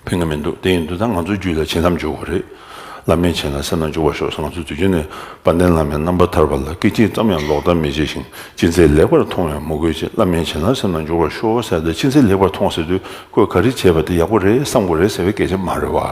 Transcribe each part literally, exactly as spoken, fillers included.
ཕན་གྱི་མི་འདུག་དེ་ཡིན་དུས་ད་ང་ཚོའི་རྒྱུད་ལ་བྱིན་རླབས་འཇུག་དགོས་རེད། བླ་མའི་བྱིན་རླབས་སེམས་ལ་འཇུག་པར་ཤོག་ཟེར། ང་ཚོ་དུས་རྒྱུན་ནས་དཔལ་ལྡན་བླ་མའི་རྣམ་པར་ཐར་པ་ལ། སྐད་ཅིག་ཙམ་ཡང་ལོག་ལྟ་མི་བྱེད་ཅིང་། ཅི་མཛད་ལེགས་པར་མཐོང་བས་མོས་གུས་བྱེད། བླ་མའི་བྱིན་རླབས་སེམས་ལ་འཇུག་པར་ཤོག་ཟེར་ཏེ། ཅི་མཛད་ལེགས་པར་མཐོང་ཟེར་དུས་ཁོས་ག་རེ་བྱས་པ་དེ་ཡག་པོ་རེད་བསམ་དགོས་རེད་ཟེར་བའི་སྐད་ཆ་མ་རེད་བ།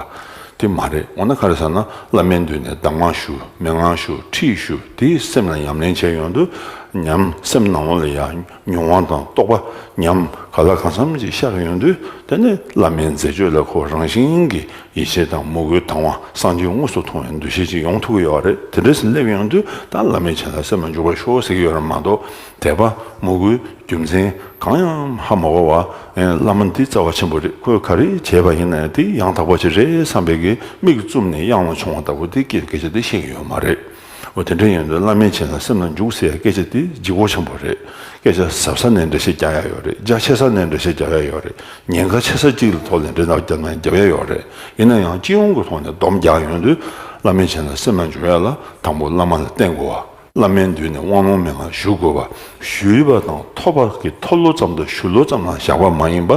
དེ་མ་རེད། འོ་ན་ག་རེ་ཟེར་ན། བླ་མའི་མདུན་ནས་གདམས་ངག་ཞུ། མན་ངག་ཞུ། ཁྲིད་ཞུ། དེ་སེམས་ལ་ཉམས་ལེན་བྱས་ཡོང་དུས། ཉམས། སེམས་ནང་ལོགས་ལ་ཡང་མྱོང་བ་དང་རྟོགས་པ། ཉམས་ག་ལ་གང་འཚམ་ཅིག་ཤར་ཡོང་དུས། དེ་ནས་བླ་མའི་མཛད་སྤྱོད་ལ་ཁོ་རང་བཞིན་གྱིས་ཡིད་ཆེས་དང་མོས་གུས་དང་བ། སངས་རྒྱས་དངོས་སུ་མཐོང་བའི་འདུ་ཤེས་ཅིག་ཡོང་ཐུབ་ཀྱི་ཡོད་རེད། དེ་འདྲ་ཞིག་སླེབས་ཡོང་དུས་ད་བླ་མའི་བྱིན་རླབས་སེམས་ལ་འཇུག་པར་ཤོག་ཟེར་གྱི་ཡོད་རེད་མ་གཏོགས། དད་པ། མོས་གུས། རྒྱུ་མཚན་གང་ཡང་ཧ་མ་གོ་བ། ཨེ། བླ་མ་འདི་རྩ་བ་ཆེན་པོ་རེད། ཁོས་ག་རེ་བྱས་པ་ཡིན་ན་ཡང་དེ་ཡང་དག་པ་ཅིག་རེད་བསམ་པའི་གི་མིག་བཙུམ་ནས་གཡང་ལ་མཆོང་བ་ལྟ་བུ་དེ་སྐད་སྐད་ཆ་དེ་བཤད་ཀྱི་ཡོད་མ་རེད། འོ། དེ་འདྲ་ཡིན་དུས་བླ་མའི་བྱིན་རླབས་སེམས་ལ་འཇུག་ཟེར་ཡ་སྐད་ཆ་དེ་ལྗིད་ཁོག་ཆེན་པོ་རེད། སྐད་ཆ་གཟབ་ས་ནས་འགྲེལ་བཤད་རྒྱག་ཡ་ཡོད་རེད། རྒྱ་ཆེ་ས་ནས་འགྲེལ་བཤད་རྒྱག་ཡ་ཡོད་རེད། ཉེན་ཁ་ཆེ་ས་གཅིག་ལ་ཐོག་ནས་འགྲེལ་བཤད་རྒྱག་ཡ་ཡོད་རེད། ཡིན་ན་ཡང་སྤྱི་ཡོངས་ཀྱི་ཐོག་ནས་སྡོམ་རྒྱག་ཡོང་དུས། བླ་མའི་བྱིན་རླབས་སེམས་ལ་འཇུག་ཡ་ལ་དང་པོ་བླ་མ་ལ་བརྟེན་དགོས་པ། བླ་མའི་མདུན་ནས་དབང་ལུང་མན་ངག་ཞུ་དགོས་པ། ཞུས་པ་དང་ཐོབ་པ་གི་མཐོལ་ལོ་ཙམ་དང་ཞུ་ལོ་ཙམ་ལ་བཞག་པ་མ་ཡིན་པ།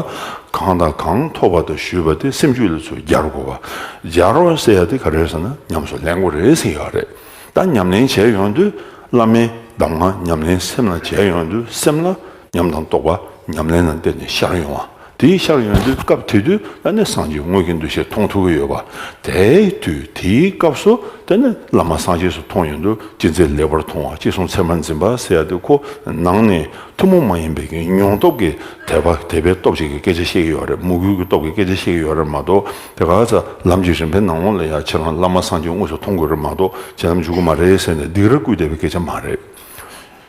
གང་དང་གང་ཐོབ་པ་དང་ཞུས་པ་དེ་སེམས་རྒྱུད་ལ་ཚུར་སྦྱར་དགོས་པ། སྦྱར་བ་ཟེར་ཡ་དེ་ག་རེ་རེད་ཟེར་ན། ཉམས་སུ་ལེན་དགོས་རེད་ཟེར་ཡ་རེད། ད་ཉམས་ལེན་བྱས་ཡོང་དུས། བླ་མའི་གདམས་ངག་ཉམས་ལེན་སེམས་ལ་བྱས་ཡོང་དུས། སེམས་ལ་ཉམས་དང་རྟོགས་པ་ཉམས་ལེན་ལ་བརྟེན་ནས་ཤར་ཡོང་བ། དེའི་ཤར་ཡོང་དུས་སྐབས་དེ་དུས་ད་ནི་སངས་རྒྱས་དངོས་ཀྱི་འདུ་ཤེས་མཐོང་ཐུབ་ཀྱི་ཡོད་པ། དེའི་དུས་དེའི་སྐབས་སུ་ད་ནི་བླ་མ་སངས་རྒྱས་སུ་མཐོང་ཡོང་དུས། ཅི་མཛད་ལེགས་པར་མཐོང་བ། ཅི་གསུང་ཚད་མར་འཛིན་པ་ཟེར་ཡ་དེ་ཁོ་ནང་ནས་ཐུན་མོང་མ་ཡིན་པའི་གི་མྱོང་སྟོབས་ཀྱི་དད་པ། དད་པའི་སྟོབས་ཅིག་གི་སྐད་ཆ་བཤད་ཀྱི་ཡོད་རེད། མོས་གུས་ཀྱི་སྟོབས་ཀྱི་སྐད་ཆ་བཤད་ཀྱི་ཡོད་རེད་མ་གཏོགས། དེ་ག་ཚ་ལམ་གྱི་རིམ་པའི་ནང་ལོགས་ལ་ཡ་ཁྱེད་རང་བླ་མ་སངས་རྒྱས་དངོས་སུ་མཐོང་དགོས་རེད་མ་གཏོགས། བྱིན་རླབས་འཇུག་གི་མ་རེད་ཟེར་ནས་སྡིགས་ར་བསྐུལ་བསྡད་པའི་སྐད་ཆ་མ་རེད།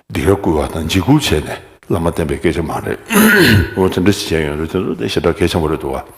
སྡིགས་ར་བསྐུལ་བ་དང་འཇིགས་སྐུལ་བྱས་ནས་བླ་མ་བསྟེན་པའི་སྐད་ཆ་མ་རེད། འོ། དེ་འདྲ་ཞིག་བྱས་ཡོང་དུས་དེ་ཚོ་དེ་ཞེ་དྲག་གལ་ཆེན་པོ་རེད་འདུག་བ།